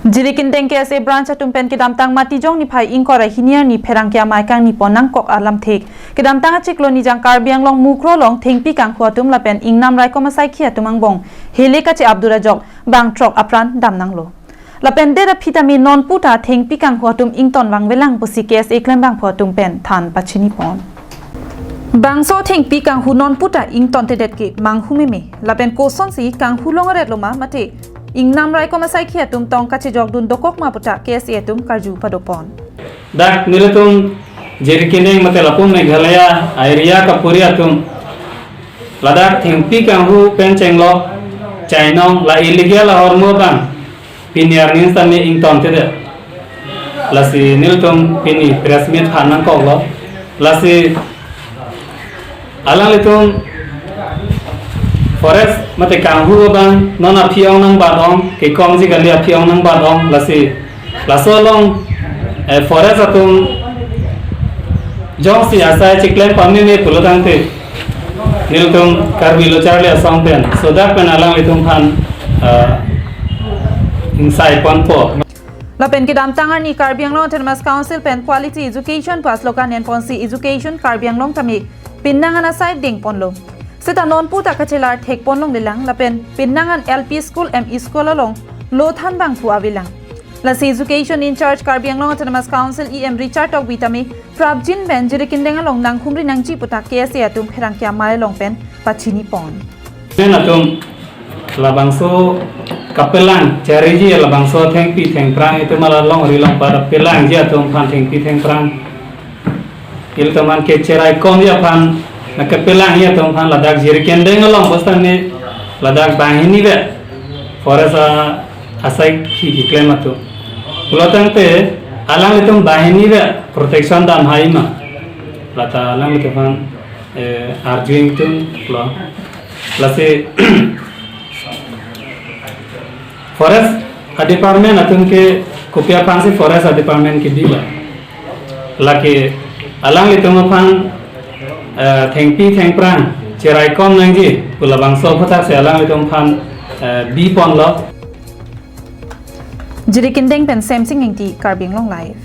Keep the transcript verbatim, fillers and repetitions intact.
Jirikindeng K S A branch atum pen kedamtang Matijong niphai ingkoi ra hini arni pherangke amei kangni pon nangkok alamthe. Kedamtang achiklo Nijang Karbi Anglong Mukroh along thengpi kanghu atum lapen ingnam raikom asaikhi atum angbong hele kache-ap dun ajok bang throk apran dam nanglo. Lapen det aphi tame nonpu ta thengpi kanghu atum ington vangvelang pusi K S A klembangphu atum pen than pachini pon. Bangso thengpi kanghu nonpu ta ingtontedet ke manghu meme. Lapen kosonsi kanghu longret loma mate ingnam raikom asaikhi atum tong kachejok dun dokok ma puta K S A atum karju pado pon. Dak nelitum Jirikindeng mate lapu Meghalaya area kapuri atum ladak thengpi kanghu pen chenglok chainong la illegal ahormu abang pini arni sitame ingtontedet. Lasi nelitum pini press meet aphan nangkoklo. Lasi alanglitum forest mate kanghu abang non aphi ong nangbat ong, kekomji kali aphi ong nangbat ong, lasi laso along, eh, forest atum jongsi asai chiklem pameme pulo tangte nelitum Karbi Lo Charli Asong pen sodak pen alanglitum aphan, eh, ingsai ponpo. Lapen kedamtang arni Karbi Anglong Autonomous Council pen Quality Education pu slogan enponsi Education Karbi Anglong tame pinnang an asai dengponlo. Seta nonpu ta kachelar thek pon longlelang lapen pinnang an L P school, M E school along lo than bangphu avelang. Lasi Education in charge Karbi Anglong Autonomous Council E M Richard Tokbi tame prapjin pen Jirikindeng along nanghumri nangji puta K S A atum pherangke amei along pen pachini pon. Pen atum labangso kapelang chariji labangso thengpi thengphrang itum ala longri longpat pelangji atum aphan thengpi thengphrang ilitum aphan kecheraikomji aphan na kepelangji atum aphan ladak Jirikindeng along bostani ladak banghini vet forest a asaikhi keklem atum. Pulo tangte alanglitum banghini vet protection dam hai ma. Lata alanglitum aphan, eh, arju ingtunglo. Lasi forest a department atum ke kopi aphansi forest a department kebi ba. Lake alanglitum aphan, eh, thengpi thengphrang cheraikom nangji pu labangso aphuthak si alanglitum aphan, eh, biponlo. Jirikindeng pen Semsing Ingti, Karbi Anglong Live.